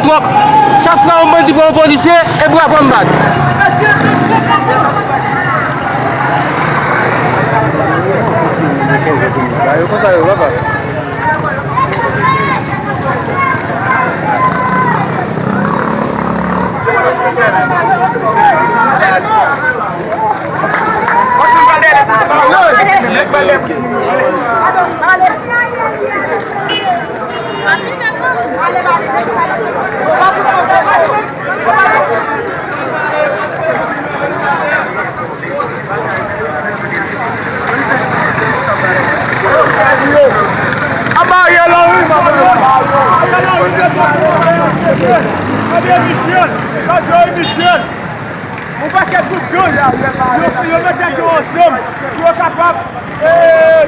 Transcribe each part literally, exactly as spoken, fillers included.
Twòp. Chak fwa yon bandi pran yon polisye, e bra pran bat. Yo konsa yo, papa. Aba Ariel Henry! André Michel! André Michel! Yon pakèt gwoup gang, yo, yo met tèt yo ansanm pou yo kapab, e,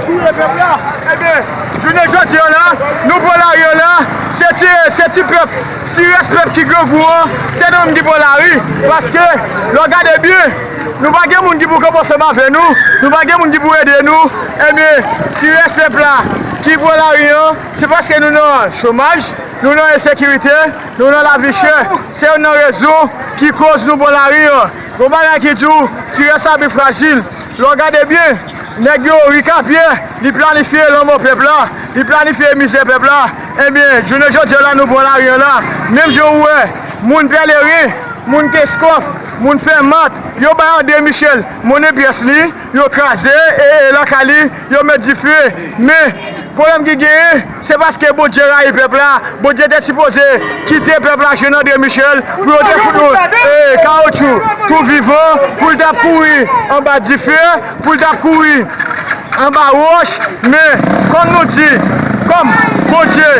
touye pèp la. Ebyen, jounen jodi a la, nou pran lari an la, se ti, se ti pèp, ti rès pèp ki grangou an, se nou menm ki pran lari. Paske, lè w gade byen, nou pa gen moun ki pou kanpe ansanm avè nou, nou pa gen moun ki pou ede nou. Ebyen, ti rès pèp la ki pran lari an, se paske nou nan chomaj, nou nan ensekirite, nou nan lavi chè. Se youn nan rezon ki koz nou pran lari an. Gon bagay ki di w, ti rès la pi frajil. Lè w gade byen, nèg yo, Rick Apyè, li planifye lanmò pèp la, li planifye mizè pèp la. Ebyen, jounen jodi a la, nou pran lari an la. Menm jan ou wè, moun Pèleren, moun Kenskòf, moun Fèmat, yo bay André Michel monnen pyès li, yo kraze, e, e lakay li, yo met dife. Men, pwoblèm ki genyen, se paske Bondye rayi pèp la. Bondye te sipoze kite pèp la jwenn André Michel pou yo te fout nou, e, kawotchou tou vivan, pou l t ap kouri anba dife, pou l t ap kouri anba wòch. Men, kòm nou di, kòm Bondye,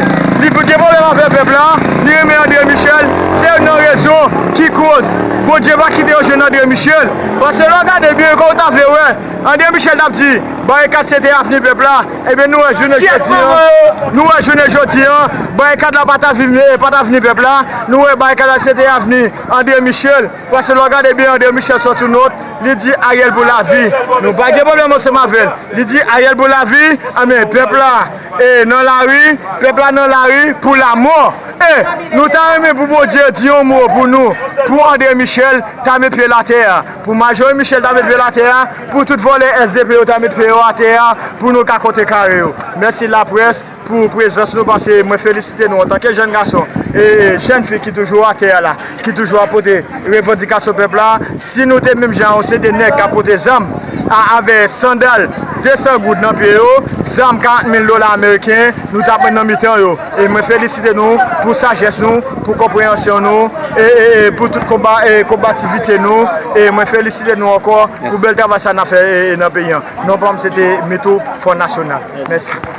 li gen pwoblèm avèk pèp la, li renmen André Michel, se youn nan rezon ki koz Bondye pa kite yo jwenn André Michel. Paske lè w gade byen, kòm w ta vle wè, André Michel t ap di, barikad se te avni pèp la. Ebyen, nou wè jounen jodi an, nou wè jounen jodi an, barikad la pa t avni, pa t avni pèp la. Nou wè barikad la se te avni André Michel. Paske lè w gade byen, André Michel sòti yon nòt, li di Ariel pou lavi. Nou pa gen pwoblèm ansanm avè l. Li di Ariel pou lavi, anben, pèp la, e, nan lari, pèp la nan lari pou lamò. E, nou ta renmen pou Bondye di yon mo pou nou, pou André Michel ta met pye l atè a, pou Majorie Michel ta met pye l atè a, pou tout vòlè S D P yo ta met pye yo atè a, pou nou ka konte kare yo. Mèsi laprès pou prezans nou, paske mwen felisite nou antanke jèn gason e jèn fi ki toujou atè a la, ki toujou ap pote revandikasyon pèp la. Si nou te menm jan yon seri de nèg k ap pote zam a, avè sandal de san goud nan pye yo, zam karant mil dola ameriken, nou t ap nan mitan yo. E mwen felisite nou pou sajès nou, pou konpreyansyon nou, e, e, e pou tout konba, e, konbativite nou. E mwen felisite nou ankò pou bèl travay sa n ap fè, e, e nan peyi an. Non pa m se te Mito Fò Nasyonal. Mèsi.